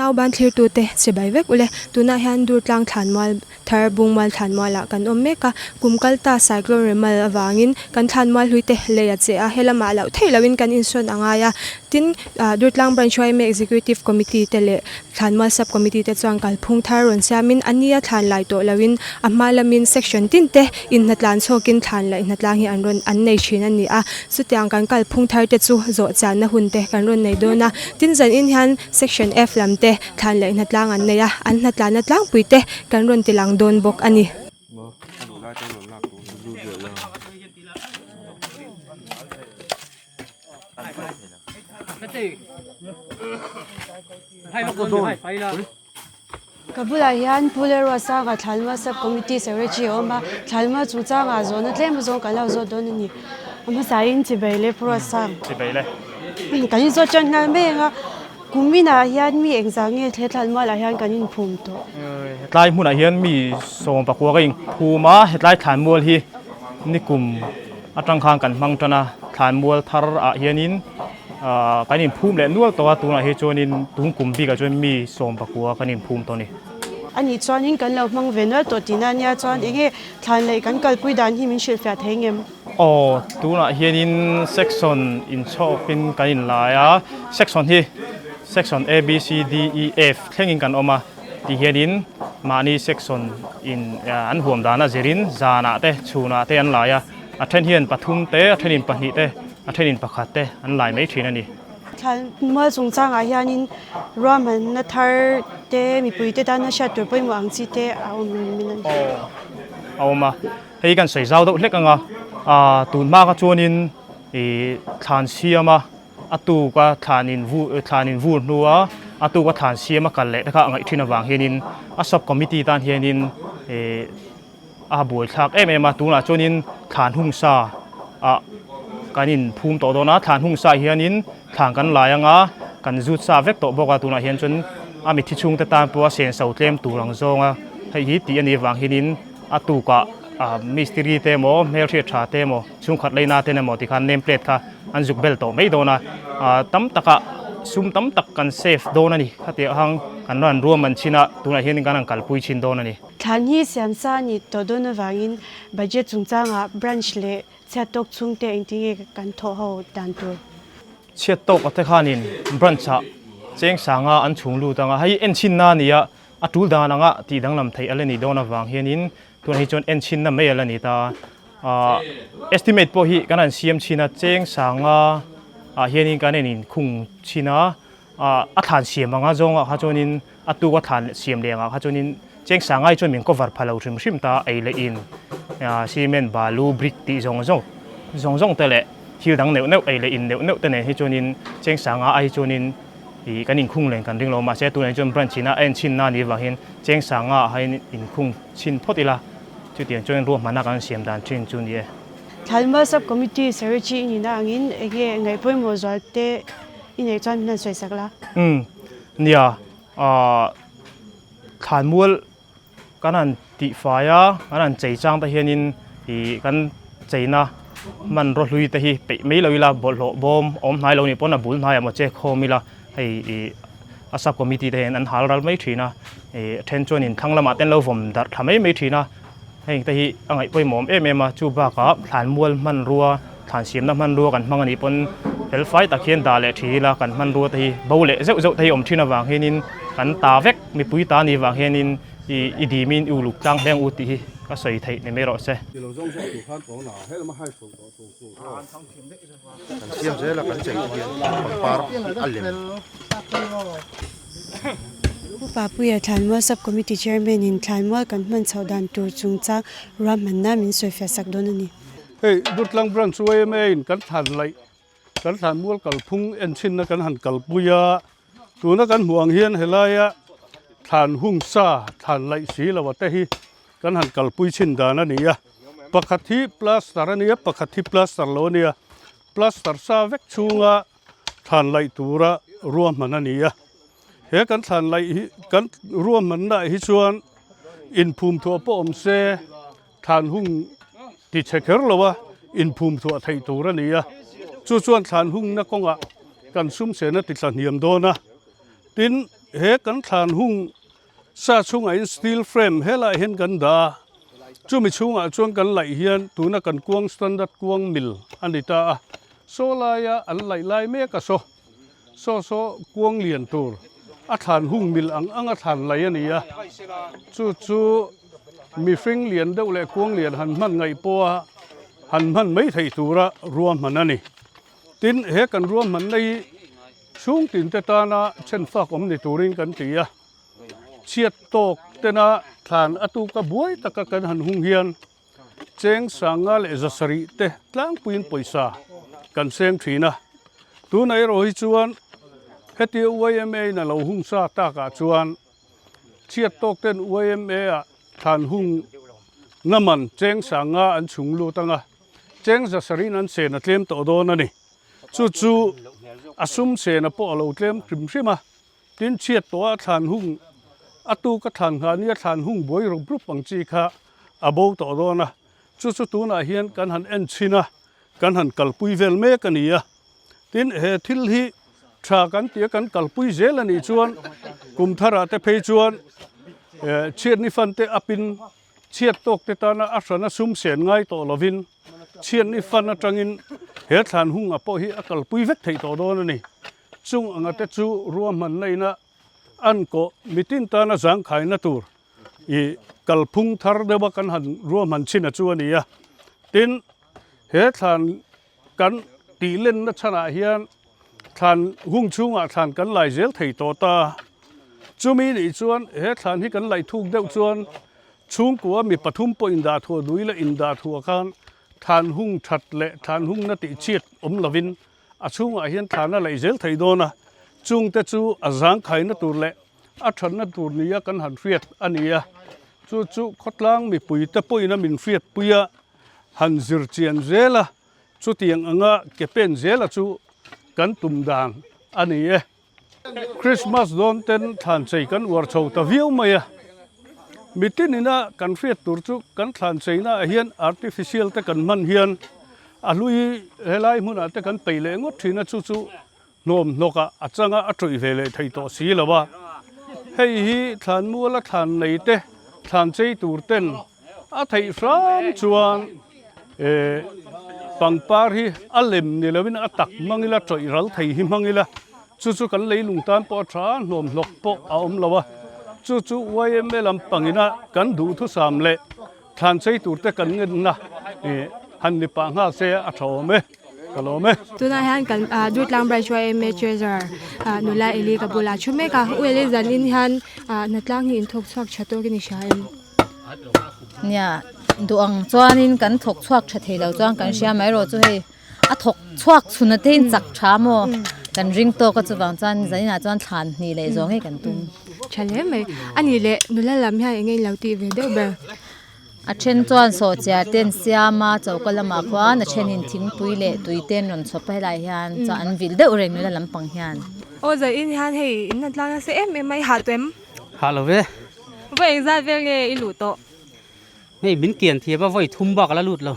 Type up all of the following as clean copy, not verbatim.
Nauban thlirtute chibai vek ule. Tunah hian Durtlang thlanmual thar Bungmual thlanmualah kan awm mek a. Kum kal ta Cyclone Remal avangin kan thlanmual hluite lei a che a, helamah loh theih lohin kan insawn a ngai a. Tin, Durtlang Branch yma Executive Committee te leh Thlanmual Sub Committee te chuan kalphung thar rawn siamin a nia thlan lai tawh loin a hma lamin section tin te inhnatlan chhawkin thlan laih hnatlang hi an rawn an nei thin a ni a. Chutiang kan kalphung thar te chu zawh chianna hun te kan rawn nei dawn a. Tin zanin hian Section F lam te thlan laih hnatlang an nei a, an hnatlanna tlangpui te kan rawn ti lang dawn bawk a ni. Ka bulah hian Pu Lerua Sanga Thlalma Sub Committee Secretary a awm a, Thlalma chungchangah zawhna tlem azawng kan lo zawt dawn a ni. A hmasain Chibai leh Pu Ruatsang. Chibai le. Kan inzawt tan nghal mai ang a, kum inah hian mi engzah nge he Thlalmualah hian kan inphum tawh? Hetlai hmunah hian mi 19 ka inphum a, hetlai Thlanmual hi nikum atang khan kan hmang tan a, Thlanmual thar ah hianin kan inphum leh nual tawh a, tunah hi chuanin tun kum bikah chuan mi 19 kan inphum tawh a ni. A nih chuanin kan lo hmang ve nual tawh tihna ania chuan eng nge thlan leh kan kalpui dan hi min hrilhfiah thei ngem? Aw, tunah hianin section inchhawkin kan inlai a, section hi section A, B, C, D, E, F thlengin kan awm a. Ti hianin mahni section in an huam dana zirin zanah te chhunah te an lai a, a then hian pathum te, a thenin pahnih te, a thenin pakhat te an lai mai thin a ni. Thlanmual chungchangah hianin ruahmanna thar te mipuite tana hriat tur pawimawh ang chi te a awm reng min an. Aw a awm a, hei kan sawi zau deuh hlek ang a, tun hma kha chuanin ih thlan siam a. A tuka thlan in vu thlan in vur hnua a tuka thlan siam a kal leh te kha a ngaih thin avang hianin a sub committee tan hianin ih a buaithlak em em a tunah chuanin thlan hung sa ah kan in phum tawh dawn a thlan hung sa ah hianin thlan kan lai anga kan zut sa vek tawh bawk a tunah hian chuan a mitthi chhungte tan pawha senso tlem tur ang zawnga hei hi tih a nih avang hianin a tukah ah mistiri te emaw hmelhriat tha te emaw chhungkhat leina ten emaw tikhan name plate kha an zuk bel tawh mai dawn a, ah tam takah sum tam tak kan save dawn a ni khatiang hang kan rawn ruam an chhin a tunah hian kan han kalpui chhin dawn a ni. Thlan hi siamsa a nih tawh dawn avangin budget chungchangah branch leh chhiat tawk chhungte engtinge kan thawh ho dan tur? Chhiat tawk a te khanin branch ah cheng sanga an chhung lut ang a, hei enchhinna a ni a, a tul dan anga tih danglam theih a la nih dawn avang hianin tunah hi chuan enchhinna mai a la ni ta a. Ahh estimate pawh hi kan han siam chhin a cheng sanga ah hianin kan en inkhung chhin a ah a thlan siam anga zawngah kha chuanin a tuk a thlan siam leh angah kha chuanin cheng sanga hi chuan min cover pha lo hrim hrim ta ei leh in ah cement balu brick tih zawng zawng zawng zawng te leh thil dang neuh neuh ei leh in neuh neuh te nen hi chuanin cheng sanga ai chuanin ih kan inkhung len kan ring lo mahse tunah hi chuan branch ina a enchhin na anih avang hian cheng sanga ah hian inkhung chhin phawt ila. Chutiang chuan ruahmanna kan siam dan thin chu ni e. Thlanmual Sub Committee Secretary i nihna angin enge ngaih pawimawh zual te i neih chuan min han sawi sak la. Umm nia, aah thlanmual kan han tihfai a, kan han chei chang te hianin ih kan cheina hmanraw hlui te hi peih mai lo ila bawlhhlawh bawm awm hnai lo nih pawn a bul hnaiah maw che khawm ila hei ih a sub committee te hian an hal ral mai thin a ih a then chuanin thlang lamah te an lo vawm darh thla mai mai thin a heng te hi a ngaih pawimawh em em a chu bakah thlanmual hmanrua thlan siamna hmanrua kan hmang anih pawn fel fai tak hian dah leh thin ila kan hmanrua te hi bo leh zeuh zeuh te hi awm thin avang hianin kan ta vek mipui ta anih vang hianin ih i dimin i uluk tlang hleng u tih hi ka sawi theih ni mai rawh se. Kan siam zel a kan chei hian pangpar hi a lem. Pu Papuia Thlanmual Sub Committee Chairman in Thlanmual kan hman chhoh dan tur chungchang ruahmanna min sawifiah sak dawn a ni. Hei Durtlang Branch yma in kan thlan laih kan Thlanmual kalphung enchhinna kan han kalpui a, tuna kan hmuh ang hian helaia thlan hung sa thlan laih si lo a te hi Kan han kalpui chhin dan a ni a, pakhat hi plaster a nia, pakhat hi plaster lo a nia, plaster sa vek chhunga thlan laih tura ruahman a ni a, he kan thlan laih hi kan ruahmanna ah hi chuan inphum thuah pawh awm se thlan hung ti chhe kher lo a inphum thuah theih tur a ni a, chu chuan thlan hungna kawngah kan sum sena ti tla hniam dawn a, tin. he kan thlan hung sa chhungah hian steel frame helaiah hian kan dah a, chumi chhungah chuan kan laih hian tuna kan kuang standard kuang mil a ni ta a, saw laia an laih lai mek a saw saw saw kuang lian tur a thlan hung mil ang ang a thlan laih a ni a, chu chu mihring lian deuh leh kuang lian han hman ngaih pawha han hman mai theih tura ruahman a ni. Tin, he kan ruahmanna hi chhungtin te tana chhenfak awm ni turin kan ti a, chhiat tawk tena thlan a tuka buai taka kan han hung hian cheng sanga leh zasarih te tlangpuiin pawisa kan seng thin a. Tunah erawh hi chuan hetia YMA in a lo hung sa takah chuan chhiat tawk ten YMA ah thlan hung na man cheng sanga an chhung lut ang a. Cheng zasariin an chen a tlem tawh dawn a ni. Chu chu a sum chena pawh a lo tlem hrim hrim a, tin chhiat tawha a thlan hung, a tuk a thlan nghah nia thlan hung buai rup rup ang chi kha a bo tawh dawn a. Chu chu tunah hian kan han en chhin a, kan han kalpui vel mek a ni a. Tin he thil hi tha kan tia kan kalpui zel a nih chuan kum tharah te phei chuan chhiatni fan te up in Chhiat tawk te tana a hrana sum sen ngai tawh lovin chhiatni fan atangin he thlan hunga pawh hi a kalpui vek theih tawh dawn a ni. Chung anga te chu ruahmanna ina an kawh mitin tana zangkhaina tur i kalphung thar deuha kan han ruahman chhin a chu a ni a. Tin, he thlan kan tihlenna chhanah hian thlan hung chhungah thlan kan lai zel thei tawh ta. Chumi nih chuan he thlan hi kan laih thuk deuh chuan chhungkua mi pathum pawh indah thuah dui leh indah thuah khan thlan hung that leh thlan hungna tih chhiat awm lovin a chhungah hian thlan a laih zel thei dawn a. Chungte chu a zangkhaina tur leh a thatna tur nia kan han hriat a ni a. Chu chu khawtlang mipuite pawhin a min hriatpui a. Han zir chian zel a, chutiang anga ke pen zela chu kan tum dan a ni e. Christmas dawn ten thlan chei kan uar chho ta viau mai a, mitin ina kan hriat tur chu kan thlan cheina ah hian artificial te kan hman hian a hlui helai hmunah te kan peih leh ngawt thin a, chu chu hnawm hnawkah a changa a tawih ve leh thei tawh si lo a. Hei hi thlanmuala thlan nei te thlan chei tur ten A theih hram chuan eh pangpar hi a lem ni loin a tak hmang ila tawih ral thei hi hmang ila chu chu kan leilung tan pawh a tha hnawm hlawk pawh a awm lo a chu chu yma lampang ina kan duhthusam leh thlan chei tur te kan ngenna eh han ni pah nghal se a tha awm e ka lawm e. Tunah hian kan ah Durtlang Branch yma Treasurer ah nula Eli ka bulah thu mek a u Eli zanin hian ah hnatlang hi inthawk chhuak tha tawkin i hria em? Nia, duh ang chuanin kan thawk chhuak tha thei lo chuan kan hria mai erawh chu hei a thawk chhuak chhun ate in chak tha maw kan ring tawk a chuvang chuan zaninah chuan thlan hnih leh zawng hi kan tum. Tha hle mai. A nih leh nula lam hian eng nge in lo tih ve deuh ber? A then chuan sawhchiar te an siam a, choka lamah khuan a thenin thingpui leh tui te an rawn chhawp a helaiah hian chuan an vilh deuh reng nula lampang hian. Aw zanin hian hei in han tlang nasa em em a, i hah tawh em? Hah lo ve. Vawi engzat vel nge i luh tawh? Hei min kian thiam a vawi thum bak a la lut lo.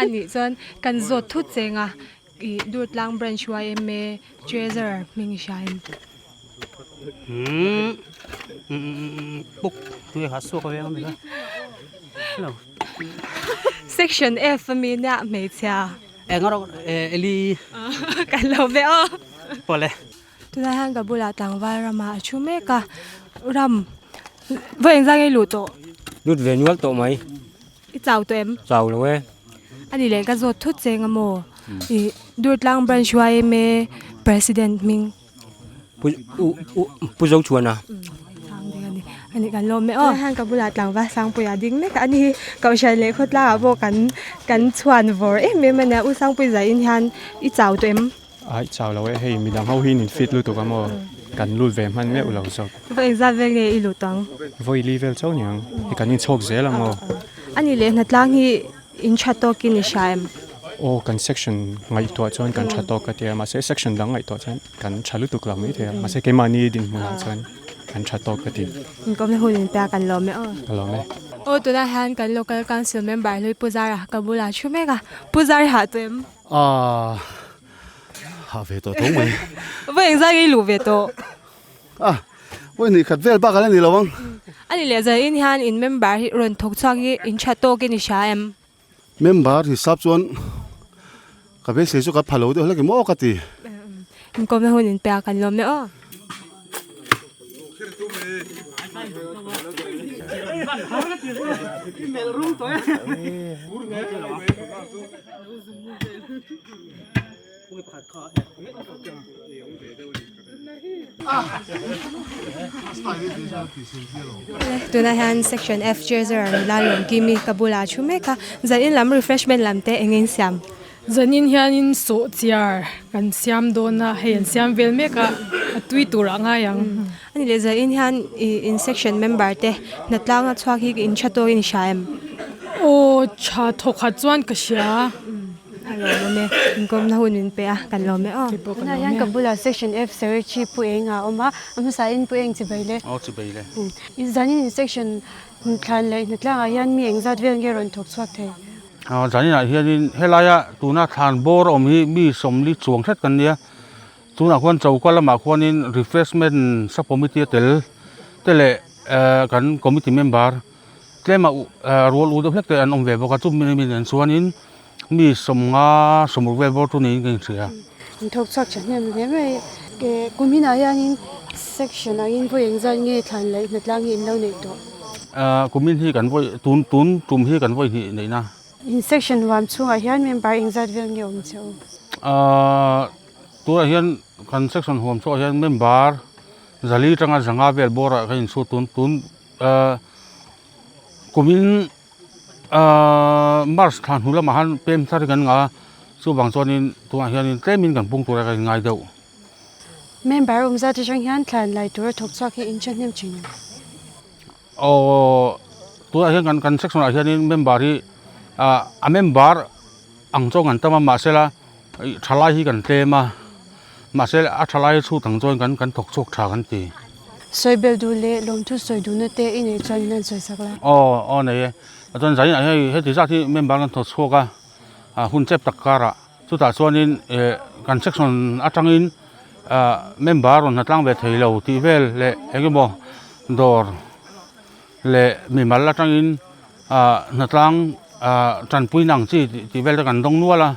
A nih chuan kan zawt thut cheng a, i Durtlang Branch yma Treasurer hming i hria em? Umm puk tui ha suak a veng a mi kha. Hello. Section F a mi nia hmeichhia. Eng erawh Eli. Kan lo ve aw. Pawle. Tunah hian ka bulah tlangval ramah a thu mek a, ram vawi engzah nge i luh tawh? Lut ve nual tawh mai. I chau tawh em? Chau lo e. A nih leh ka zawt thut che eng amaw? I Durtlang Branch yma President hming. Pu u u Pu Zochhuana. Chang ding a ni. A nih kan lawm e aw. Tunah hian ka bulah tlangval Sangpuia a ding mek a, ani hi Kohhran leh khawtlangah pawh kan kan chhuan vawr em em a nia. U Sangpui zaiin hian i chau tawh em? Aih chau lo e, hei midang ho hi in fit lutuk a maw, kan lut ve hman meuh lo zawk. Vawi engzat vel nge i lut ang? Vawi li vel chauh niang, hei kan inchhawk zel ang aw. A nih leh hnatlang hi in tha tawkin i hria em? Aw kan section ngaihtuah chuan kan tha tawk ka tia, mahse section dang ngaihtuah chuan kan tha lutuk lo mai thei a, mahse keimahni dinhmunah chuan kan tha tawk ka ti. Inkawmna hun in pek kan lawm e aw. Ka lawm e. Aw tunah hian kan local council member hlui Pu Zara ka bulah thu mek a, Pu Zara i hah tawh em? Ah, ha ve tawh tho mai. Vawi engzah nge i luh ve tawh? Ah. Vawi hnih khat vel bak a la ni lo ang. A ni leh zanin hian in member hi rawn thawk chhuak hi in tha tawkin i hria em? Member hisap chuan ka beisei chu ka pha lo deuh hlek em aw ka ti. Inkawmna hun in pe a kan lawm e aw. Tunah hian section F treasurer nula Lawmkimi ka bulah a thu mek a, zanin lam refreshment lam te eng in siam? Zanin hianin sawhchiar kan siam dawn a, hei an siam vel mek a, a tui turah ngai ang. A ni leh zanin hian ih in section member te hnatlang a chhuak hi in tha tawkin i hria em? Aw tha thawkhat chuan ka hria. A lawmawm e, inkawmna hun min pe a, kan lawm e aw. Tunah hian ka bulah Section F Secretary Pu Eng a awm a, a hmasain Pu Eng chibai le. Aw chibai le. Zanin in section thlan leh hnatlangah hian mi engzat vel nge rawn thawk chhuak thei? Aw zaninah hianin helaia tuna thlan bawr a awm hi mi sawmli chuang hret kan nia, tunah khuan choka lamah khuanin refreshment sub committee a tel te leh kan committee member Tlema rual u deuh hlek te an awm ve bawk a, chumi mi nen chuanin mi sawmnga sawmruk vel bawr chu niin ka inhria. An thawk chhuak tha hnem hle mai. Kum hinah hianin section angin vawi engzat nge thlan leh hnatlang hi in lo neih tawh? Kumin hi kan vawi tun tun tum hi kan vawi hnih neihna. In section huam chhungah hian member engzat vel nge awm che u? Tunah hian kan section huam chhungah hian member zali tanga zanga vel bawrah ka inchhut tun tun. Kumin March thla hnu lamah khan pem thar hi kan ngah a, chuvang chuanin tunah hianin tlemin kan pung tura kan inngai deuh. Member awm zat atang hian thlan lai tura thawk chhuak hi in thahnem thin em? Aw, tunah hian kan kan section ah hianin member hi a member ang chuan kan tam a mahsela thalai hi kan tlem a, mahse a thalai chhut ang chuan kan kan thawk chhuak tha kan ti. Sawi bel duh leh lawmthu sawi duhna te i neih chuan min han sawi sak la. Aw aw nei e, chuan zanin ah hian heti zat hi member kan thawk chhuak a, a hun chep tak karah chutah chuanin eh kan section atangin ah member rawn hnatlang ve thei lo tih vel leh eng emaw dawr leh mimal atangin ah hnatlang ah tanpui nang chi tih vel te kan dawng nual a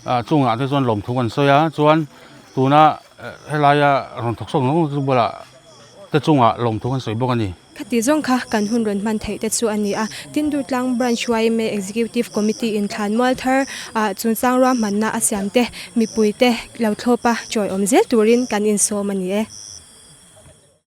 ah chungah te chuan lawmthu kan sawi a chuan tuna helaia rawn thawk chhuak nawk nawk bulah te chungah lawmthu kan sawi bawk a ni. Khati zawng kha kan hun rawn hman theih te chu a ni a, Tindurtlang Branch yma Executive Committee in thlan mual thar ah chungchang ruahmanna a siam te mipui te lo thlawp a chawiawm zel turin kan insawm a ni e.